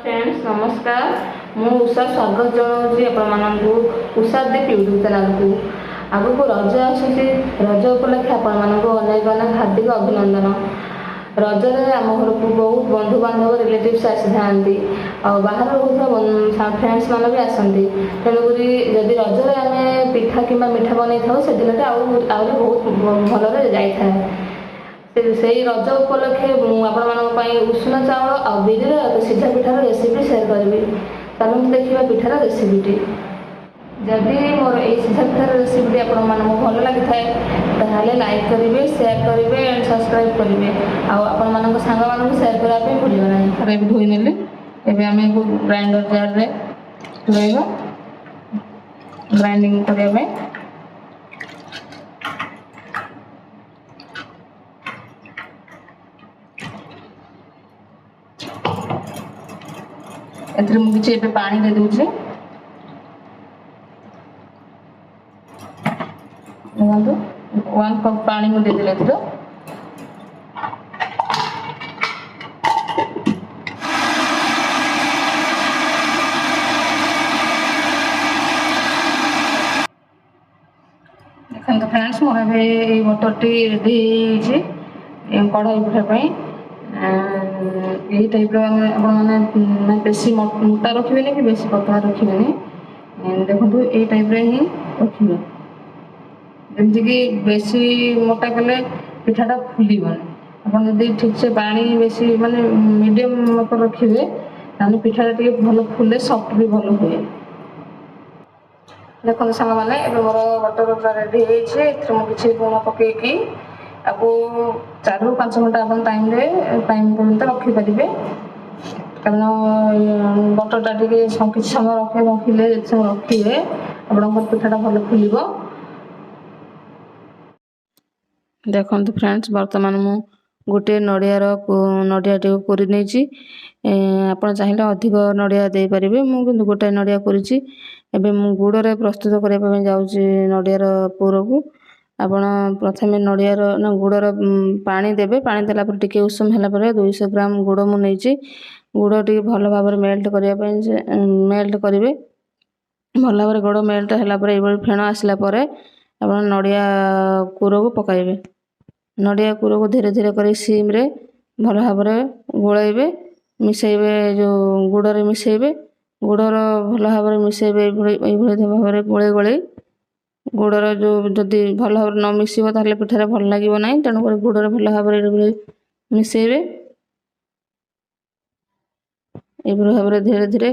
Friends, ନମସ୍କାର। ମୁଁ ଉଷା ସ୍ୱାଗତ ଜଣାଉଛି ଆପଣମାନଙ୍କୁ ଉଷା ଦୀପ ୟୁଟ୍ୟୁବ୍ ଚ୍ୟାନେଲକୁ। ଆଗକୁ ରଜ ଆସୁଛି। ରଜ ଉପଲକ୍ଷେ ଆପଣମାନଙ୍କୁ ଅନେକ ଅନେକ ହାର୍ଦ୍ଦିକ ଅଭିନନ୍ଦନ। ରଜରେ ଆମ ଘରକୁ ବହୁତ ବନ୍ଧୁବାନ୍ଧବ, ରିଲେଟିଭ୍ସ ଆସିଥାନ୍ତି ଆଉ ବାହାରେ ରହୁଥିବା ଫ୍ରେଣ୍ଡସ୍ ମାନେ ବି ଆସନ୍ତି। ତେଣୁକରି ଯଦି ରଜରେ ଆମେ ପିଠା କିମ୍ବା ମିଠା ବନେଇଥାଉ, ସେଦିନଟା ଆଉ ଆହୁରି ବହୁତ ଭଲରେ ଯାଇଥାଏ। ସେଇ ରଜ ଉପଲକ୍ଷେ ମୁଁ ଆପଣମାନଙ୍କ ପାଇଁ ଉଷୁନା ଚାଉଳ ଆଉ ବିରିର ଏକ ସିଝା ପିଠାର ରେସିପି ସେୟାର କରିବି। ଚାଲନ୍ତୁ ଦେଖିବା ପିଠାର ରେସିପିଟି। ଯଦି ମୋର ଏଇ ସିଝା ପିଠାର ରେସିପିଟି ଆପଣମାନଙ୍କୁ ଭଲ ଲାଗିଥାଏ, ତାହେଲେ ଲାଇକ୍ କରିବେ, ସେୟାର କରିବେ ଆଣ୍ଡ ସବସ୍କ୍ରାଇବ୍ କରିବେ ଆଉ ଆପଣମାନଙ୍କ ସାଙ୍ଗମାନଙ୍କୁ ସେୟାର କରିବା ପାଇଁ ଭୁଲିବେ ନାହିଁ। ଥରେ ଏବେ ଧୋଇ ନେଲି। ଏବେ ଆମେ ଗ୍ରାଇଣ୍ଡର ଜାର୍ରେ ପୁରାଇବା ଗ୍ରାଇଣ୍ଡିଙ୍ଗ କରିବା ପାଇଁ। ଏଥିରେ ମୁଁ କିଛି ଏବେ ପାଣି ଦେଇ ଦେଉଛି। ଦେଖନ୍ତୁ, 1 କପ୍ ପାଣି ମୁଁ ଦେଇଦେଲି ଏଥିରେ। ଦେଖନ୍ତୁ ଫ୍ରେଣ୍ଡସ୍, ମୋର ଏବେ ଏଇ ବଟରଟି ରେଡ଼ି ହେଇଯାଇଛି କଢ଼ାଇ ପିଠା ପାଇଁ। ଏଇ ଟାଇପ୍ର ଆମେ ଆପଣମାନେ ମାନେ ବେଶୀ ମୋଟା ରଖିବେନି କି ବେଶୀ ପତଳା ରଖିବେନି। ଦେଖନ୍ତୁ, ଏଇ ଟାଇପ୍ରେ ହିଁ ରଖିବେ। ଯେମିତିକି ବେଶୀ ମୋଟା କଲେ ପିଠାଟା ଫୁଲିବନି। ଆପଣ ଯଦି ଠିକ୍ସେ ପାଣି ବେଶୀ ମାନେ ମିଡ଼ିୟମ୍ ମାପ ରଖିବେ, ତାହେଲେ ପିଠାଟା ଟିକେ ଭଲ ଫୁଲେ, ସଫ୍ଟ ବି ଭଲ ହୁଏ। ଦେଖନ୍ତୁ ସାଙ୍ଗମାନେ, ଏବେ ମୋର ବଟର ପୁରା ରେଡ଼ି ହେଇଯାଇଛି। ଏଥିରେ ମୁଁ କିଛି ଲୁଣ ପକେଇକି ଆକୁ 4ରୁ 5 ଘଣ୍ଟା ଆପଣ ଟାଇମ୍ ପର୍ଯ୍ୟନ୍ତ ରଖିପାରିବେ। କାରଣ ବଟରଟା ଟିକେ କିଛି ସମୟ ରଖିଲେ, ଯେତେ ସମୟ ରଖିବେ, ଆପଣଙ୍କର ପିଠାଟା ଭଲ ଫୁଲିବ। ଦେଖନ୍ତୁ ଫ୍ରେଣ୍ଡସ୍, ବର୍ତ୍ତମାନ ମୁଁ ଗୋଟିଏ ନଡ଼ିଆର ନଡ଼ିଆଟିକୁ କୋରି ନେଇଛି। ଆପଣ ଚାହିଁଲେ ଅଧିକ ନଡ଼ିଆ ଦେଇପାରିବେ, ମୁଁ କିନ୍ତୁ ଗୋଟାଏ ନଡ଼ିଆ କୋରିଛି। ଏବେ ମୁଁ ଗୁଡ଼ରେ ପ୍ରସ୍ତୁତ କରିବା ପାଇଁ ଯାଉଛି ନଡ଼ିଆର ପୁରକୁ। ଆପଣ ପ୍ରଥମେ ନଡ଼ିଆର ନା ଗୁଡ଼ର ପାଣି ଦେବେ। ପାଣି ଦେଲା ପରେ ଟିକେ ଉଷୁମ ହେଲା ପରେ 200 ଗ୍ରାମ ଗୁଡ଼ ମୁଁ ନେଇଛି। ଗୁଡ଼ ଟିକେ ଭଲ ଭାବରେ ମେଲ୍ଟ କରିବା ପାଇଁ ମେଲ୍ଟ କରିବେ। ଭଲ ଭାବରେ ଗୁଡ଼ ମେଲ୍ଟ ହେଲା ପରେ, ଏଇଭଳି ଫେଣ ଆସିଲା ପରେ ଆପଣ ନଡ଼ିଆ କୁରକୁ ପକାଇବେ। ନଡ଼ିଆ କୁରକୁ ଧୀରେ ଧୀରେ କରି ସିମ୍ରେ ଭଲ ଭାବରେ ଗୋଳାଇବେ, ମିଶାଇବେ, ଯେଉଁ ଗୁଡ଼ରେ ମିଶାଇବେ। ଗୁଡ଼ର ଭଲ ଭାବରେ ମିଶାଇବେ ଏଇଭଳି ଭାବରେ ଗୋଳେଇ ଗୋଳେଇ। ଗୁଡ଼ର ଯେଉଁ ଯଦି ଭଲ ଭାବରେ ନ ମିଶିବ, ତାହେଲେ ପିଠାରେ ଭଲ ଲାଗିବ ନାହିଁ। ତେଣୁକରି ଗୁଡ଼ରେ ଭଲ ଭାବରେ ଏଇଭଳି ମିଶାଇବେ। ଏଇଭଳି ଭାବରେ ଧୀରେ ଧୀରେ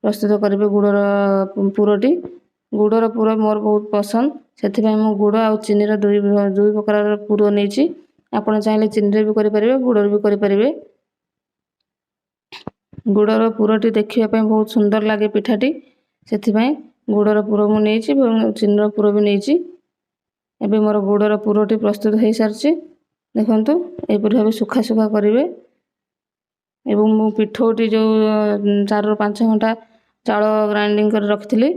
ପ୍ରସ୍ତୁତ କରିବେ ଗୁଡ଼ର ପୁରଟି। ଗୁଡ଼ର ପୁର ମୋର ବହୁତ ପସନ୍ଦ, ସେଥିପାଇଁ ମୁଁ ଗୁଡ଼ ଆଉ ଚିନିର ଦୁଇ ଦୁଇ ପ୍ରକାରର ପୁର ନେଇଛି। ଆପଣ ଚାହିଁଲେ ଚିନିରେ ବି କରିପାରିବେ, ଗୁଡ଼ରେ ବି କରିପାରିବେ। ଗୁଡ଼ର ପୁରଟି ଦେଖିବା ପାଇଁ ବହୁତ ସୁନ୍ଦର ଲାଗେ ପିଠାଟି, ସେଥିପାଇଁ ଗୁଡ଼ର ପୁର ମୁଁ ନେଇଛି ଏବଂ ଚିନିର ପୁର ବି ନେଇଛି। ଏବେ ମୋର ଗୁଡ଼ର ପୁରଟି ପ୍ରସ୍ତୁତ ହୋଇସାରିଛି। ଦେଖନ୍ତୁ, ଏହିପରି ଭାବେ ଶୁଖା ଶୁଖା କରିବେ। ଏବଂ ମୁଁ ପିଠଉଟି ଯେଉଁ 4ରୁ 5 ଘଣ୍ଟା ଚାଉଳ ଗ୍ରାଇଣ୍ଡିଙ୍ଗ କରି ରଖିଥିଲି,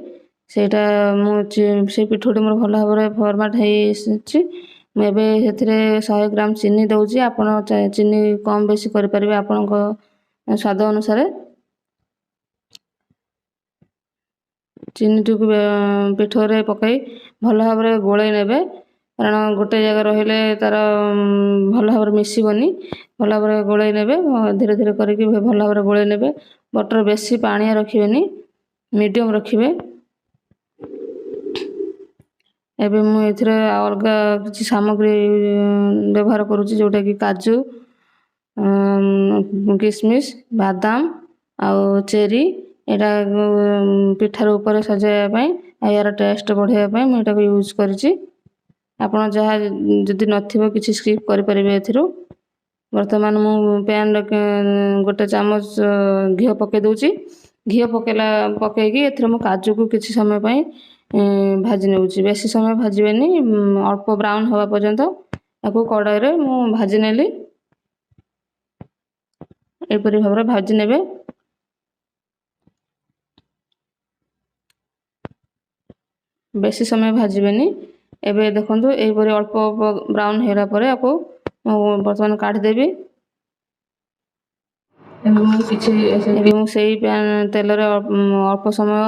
ସେଇଟା ମୁଁ ସେଇ ପିଠଉଟି ମୋର ଭଲ ଭାବରେ ଫର୍ମାଟ୍ ହେଇଛି। ମୁଁ ଏବେ ସେଥିରେ 100 ଗ୍ରାମ ଚିନି ଦେଉଛି। ଆପଣ ଚିନି କମ୍ ବେଶୀ କରିପାରିବେ ଆପଣଙ୍କ ସ୍ୱାଦ ଅନୁସାରେ। ଚିନିଟିକୁ ପିଠଉରେ ପକାଇ ଭଲ ଭାବରେ ଗୋଳେଇ ନେବେ, କାରଣ ଗୋଟେ ଜାଗା ରହିଲେ ତା'ର ଭଲ ଭାବରେ ମିଶିବନି। ଭଲ ଭାବରେ ଗୋଳେଇ ନେବେ, ଧୀରେ ଧୀରେ କରିକି ଭଲ ଭାବରେ ଗୋଳେଇ ନେବେ। ବଟର ବେଶୀ ପାଣିଆ ରଖିବେନି, ମିଡ଼ିୟମ୍ ରଖିବେ। ଏବେ ମୁଁ ଏଥିରେ ଅଲଗା କିଛି ସାମଗ୍ରୀ ବ୍ୟବହାର କରୁଛି, ଯେଉଁଟାକି କାଜୁ, କିସମିସ୍, ବାଦାମ ଆଉ ଚେରି। ଏଇଟା ପିଠାର ଉପରେ ସଜାଇବା ପାଇଁ ଆଉ ଏହାର ଟେଷ୍ଟ ବଢ଼ାଇବା ପାଇଁ ମୁଁ ଏଇଟାକୁ ୟୁଜ୍ କରିଛି। ଆପଣ ଯାହା ଯଦି ନଥିବ, କିଛି ସ୍କିପ୍ କରିପାରିବେ ଏଥିରୁ। ବର୍ତ୍ତମାନ ମୁଁ ପ୍ୟାନ୍ରେ ଗୋଟେ ଚାମଚ ଘିଅ ପକାଇ ଦେଉଛି। ଘିଅ ପକାଇକି ଏଥିରେ ମୁଁ କାଜୁକୁ କିଛି ସମୟ ପାଇଁ ଭାଜି ନେଉଛି। ବେଶୀ ସମୟ ଭାଜିବେନି, ଅଳ୍ପ ବ୍ରାଉନ୍ ହେବା ପର୍ଯ୍ୟନ୍ତ ତାକୁ କଡ଼େଇରେ ମୁଁ ଭାଜି ନେଲି। ଏପରି ଭାବରେ ଭାଜି ନେବେ। ବେଶୀ ସମୟ ଭାଜିବେନି। ଏବେ ଦେଖନ୍ତୁ, ଏହିପରି ଅଳ୍ପ ଅଳ୍ପ ବ୍ରାଉନ୍ ହେଲା ପରେ ଆକୁ ମୁଁ ବର୍ତ୍ତମାନ କାଢ଼ିଦେବି। ଏବେ ମୁଁ ସେଇ ତେଲରେ ଅଳ୍ପ ସମୟ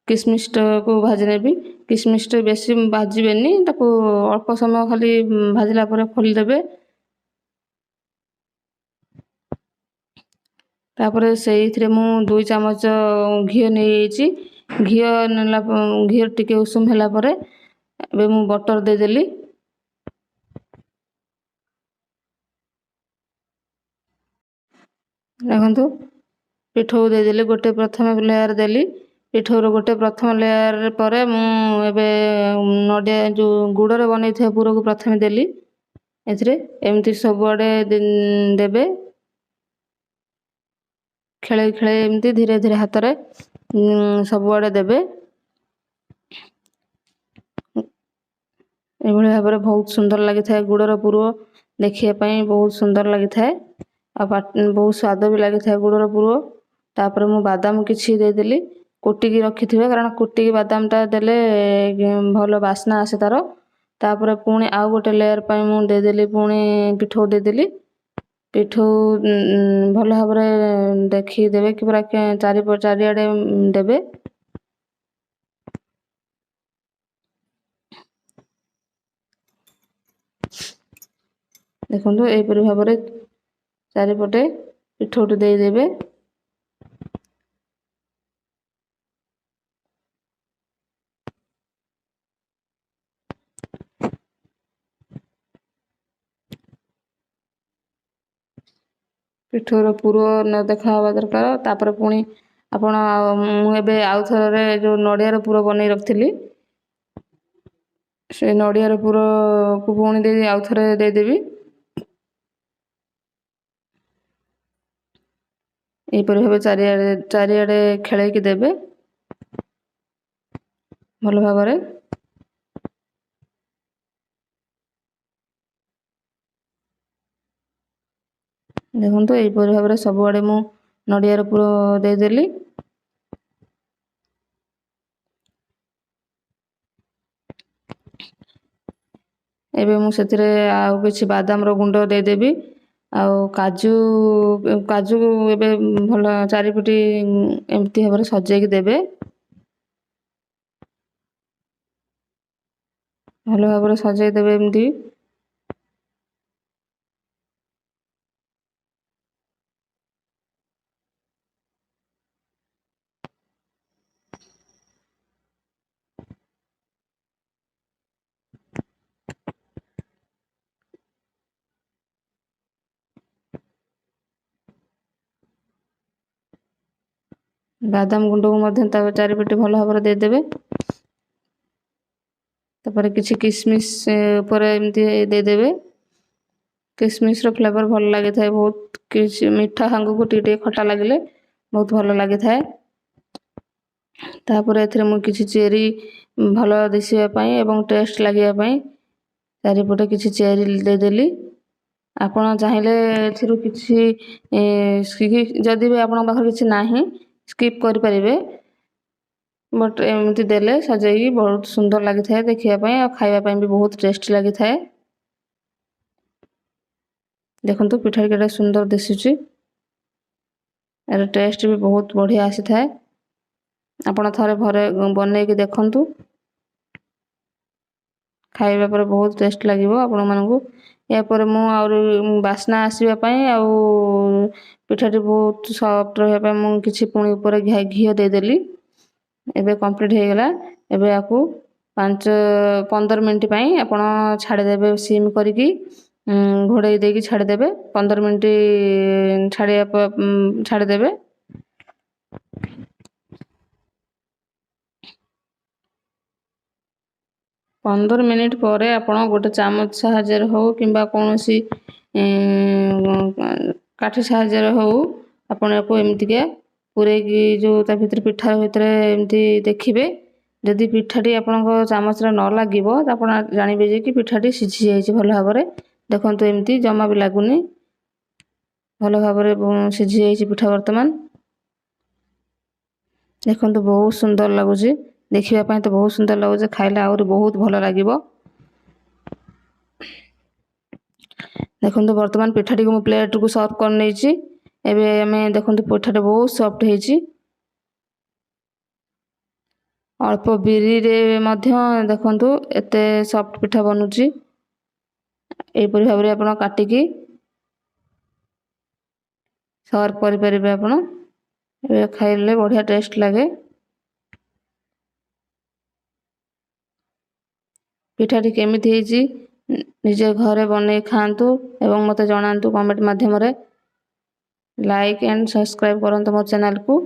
କିସମିସଟାକୁ ଭାଜି ନେବି। କିସମିସଟା ବେଶୀ ଭାଜିବେନି, ତାକୁ ଅଳ୍ପ ସମୟ ଖାଲି ଭାଜିଲା ପରେ ଖୋଲିଦେବେ। ତାପରେ ସେଇଥିରେ ମୁଁ 2 ଚାମଚ ଘିଅ ନେଇଯାଇଛି। ଘିଅ ନେଲା, ଘିଅ ଟିକେ ଉଷୁମ ହେଲା ପରେ ଏବେ ମୁଁ ବଟର ଦେଇଦେଲି। ଦେଖନ୍ତୁ, ପିଠଉ ଦେଇଦେଲି, ଗୋଟେ ପ୍ରଥମେ ଲେୟାର ଦେଲି ପିଠଉର। ଗୋଟେ ପ୍ରଥମ ଲେୟାର ପରେ ମୁଁ ଏବେ ନଡ଼ିଆ ଯେଉଁ ଗୁଡ଼ରେ ବନେଇଥିବା ପୁରକୁ ପ୍ରଥମେ ଦେଲି ଏଥିରେ। ଏମିତି ସବୁଆଡ଼େ ଦେବେ, ଖେଳେଇ ଖେଳେଇ ଏମିତି ଧୀରେ ଧୀରେ ହାତରେ ସବୁଆଡ଼େ ଦେବେ ଏଭଳି ଭାବରେ। ବହୁତ ସୁନ୍ଦର ଲାଗିଥାଏ ଗୁଡ଼ର ପୁର, ଦେଖିବା ପାଇଁ ବହୁତ ସୁନ୍ଦର ଲାଗିଥାଏ ଆଉ ବହୁତ ସ୍ୱାଦ ବି ଲାଗିଥାଏ ଗୁଡ଼ର ପୁର। ତାପରେ ମୁଁ ବାଦାମ କିଛି ଦେଇଦେଲି, କୁଟିକି ରଖିଥିବେ, କାରଣ କୁଟିକି ବାଦାମଟା ଦେଲେ ଭଲ ବାସ୍ନା ଆସେ ତାର। ତାପରେ ପୁଣି ଆଉ ଗୋଟେ ଲେୟାର ପାଇଁ ମୁଁ ଦେଇଦେଲି, ପୁଣି ପିଠଉ ଦେଇଦେଲି। ପିଠଉ ଭଲ ଭାବରେ ଦେଖିଦେବେ କି ପୁରା ଚାରିଆଡ଼େ ଦେବେ। ଦେଖନ୍ତୁ, ଏହିପରି ଭାବରେ ଚାରିପଟେ ପିଠଉଟି ଦେଇଦେବେ। ପିଠଉର ପୁର ନ ଦେଖା ହେବା ଦରକାର। ତାପରେ ପୁଣି ଆପଣ, ମୁଁ ଏବେ ଆଉ ଥରେ ଯେଉଁ ନଡ଼ିଆର ପୁର ବନେଇ ରଖିଥିଲି, ସେ ନଡ଼ିଆର ପୁରକୁ ପୁଣି ଦେଇ ଆଉ ଥରେ ଦେଇଦେବି। ଏହିପରି ଭାବେ ଚାରିଆଡ଼େ ଚାରିଆଡ଼େ ଖେଳେଇକି ଦେବେ ଭଲ ଭାବରେ। ଦେଖନ୍ତୁ, ଏହିପରି ଭାବରେ ସବୁଆଡ଼େ ମୁଁ ନଡ଼ିଆର ପୁର ଦେଇଦେଲି। ଏବେ ମୁଁ ସେଥିରେ ଆଉ କିଛି ବାଦାମର ଗୁଣ୍ଡ ଦେଇଦେବି ଆଉ କାଜୁ। କାଜୁ ଏବେ ଭଲ ଚାରିପଟେ ଏମିତି ଭାବରେ ସଜେଇକି ଦେବେ, ଭଲ ଭାବରେ ସଜେଇ ଦେବେ ଏମିତି। ବାଦାମ ଗୁଣ୍ଡକୁ ମଧ୍ୟ ତା ଚାରିପଟେ ଭଲ ଭାବରେ ଦେଇଦେବେ। ତାପରେ କିଛି କିସମିସ୍ ଉପରେ ଏମିତି ଦେଇଦେବେ। କିସମିସ୍ର ଫ୍ଲେଭର ଭଲ ଲାଗିଥାଏ ବହୁତ, କିଛି ମିଠା ସାଙ୍ଗକୁ ଟିକେ ଟିକେ ଖଟା ଲାଗିଲେ ବହୁତ ଭଲ ଲାଗିଥାଏ। ତାପରେ ଏଥିରେ ମୁଁ କିଛି ଚେରି ଭଲ ଦିଶିବା ପାଇଁ ଏବଂ ଟେଷ୍ଟ ଲାଗିବା ପାଇଁ ଚାରିପଟେ କିଛି ଚେରି ଦେଇଦେଲି। ଆପଣ ଚାହିଁଲେ ଏଥିରୁ କିଛି, ଯଦି ବି ଆପଣଙ୍କ ପାଖରେ କିଛି ନାହିଁ, ସ୍କିପ୍ କରିପାରିବେ, ବଟ୍ ଏମିତି ଦେଲେ ସଜେଇକି ବହୁତ ସୁନ୍ଦର ଲାଗିଥାଏ ଦେଖିବା ପାଇଁ ଆଉ ଖାଇବା ପାଇଁ ବି ବହୁତ ଟେଷ୍ଟି ଲାଗିଥାଏ। ଦେଖନ୍ତୁ, ପିଠାଟି କେତେ ସୁନ୍ଦର ଦିଶୁଛି। ଏହାର ଟେଷ୍ଟ ବି ବହୁତ ବଢ଼ିଆ ଆସିଥାଏ। ଆପଣ ଥରେ ଘରେ ବନେଇକି ଦେଖନ୍ତୁ, ଖାଇବା ପରେ ବହୁତ ଟେଷ୍ଟ ଲାଗିବ ଆପଣମାନଙ୍କୁ। ଏହାପରେ ମୁଁ ଆହୁରି ବାସ୍ନା ଆସିବା ପାଇଁ ଆଉ ପିଠାଟି ବହୁତ ସଫ୍ଟ ରହିବା ପାଇଁ ମୁଁ କିଛି ପୁଣି ଉପରେ ଘିଅ ଦେଇଦେଲି। ଏବେ କମ୍ପ୍ଲିଟ୍ ହେଇଗଲା। ଏବେ ୟାକୁ 5 15 ମିନିଟ୍ ପାଇଁ ଆପଣ ଛାଡ଼ିଦେବେ, ସିମ୍ କରିକି ଘୋଡ଼େଇ ଦେଇକି ଛାଡ଼ିଦେବେ। 15 ମିନିଟ୍ ଛାଡ଼ିବା ଛାଡ଼ିଦେବେ। 15 ମିନିଟ୍ ପରେ ଆପଣ ଗୋଟେ ଚାମଚ ସାହାଯ୍ୟରେ ହେଉ କିମ୍ବା କୌଣସି କାଠି ସାହାଯ୍ୟରେ ହେଉ, ଆପଣ ୟାକୁ ଏମିତିକା ପୂରେଇକି ଯେଉଁ ତା ଭିତରେ, ପିଠା ଭିତରେ ଏମିତି ଦେଖିବେ। ଯଦି ପିଠାଟି ଆପଣଙ୍କ ଚାମଚରେ ନ ଲାଗିବ, ତ ଆପଣ ଜାଣିବେ ଯେ କି ପିଠାଟି ସିଝି ଯାଇଛି ଭଲ ଭାବରେ। ଦେଖନ୍ତୁ, ଏମିତି ଜମା ବି ଲାଗୁନି, ଭଲ ଭାବରେ ସିଝି ଯାଇଛି ପିଠା ବର୍ତ୍ତମାନ। ଦେଖନ୍ତୁ, ବହୁତ ସୁନ୍ଦର ଲାଗୁଛି ଦେଖିବା ପାଇଁ ତ ବହୁତ ସୁନ୍ଦର ଲାଗୁଛି, ଖାଇଲେ ଆହୁରି ବହୁତ ଭଲ ଲାଗିବ। ଦେଖନ୍ତୁ, ବର୍ତ୍ତମାନ ପିଠାଟିକୁ ମୁଁ ପ୍ଲେଟକୁ ସର୍ଭ କରିନେଇଛି। ଏବେ ଆମେ ଦେଖନ୍ତୁ, ପିଠାଟା ବହୁତ ସଫ୍ଟ ହେଇଛି। ଅଳ୍ପ ବିରିରେ ମଧ୍ୟ ଦେଖନ୍ତୁ ଏତେ ସଫ୍ଟ ପିଠା ବନୁଛି। ଏହିପରି ଭାବରେ ଆପଣ କାଟିକି ସର୍ଭ କରିପାରିବେ ଆପଣ। ଏବେ ଖାଇଲେ ବଢ଼ିଆ ଟେଷ୍ଟ ଲାଗେ। ପିଠାଟି କେମିତି ହେଇଛି ନିଜେ ଘରେ ବନେଇ ଖାଆନ୍ତୁ ଏବଂ ମୋତେ ଜଣାନ୍ତୁ କମେଣ୍ଟ ମାଧ୍ୟମରେ। ଲାଇକ୍ ଆଣ୍ଡ ସବସ୍କ୍ରାଇବ୍ କରନ୍ତୁ ମୋ ଚ୍ୟାନେଲକୁ।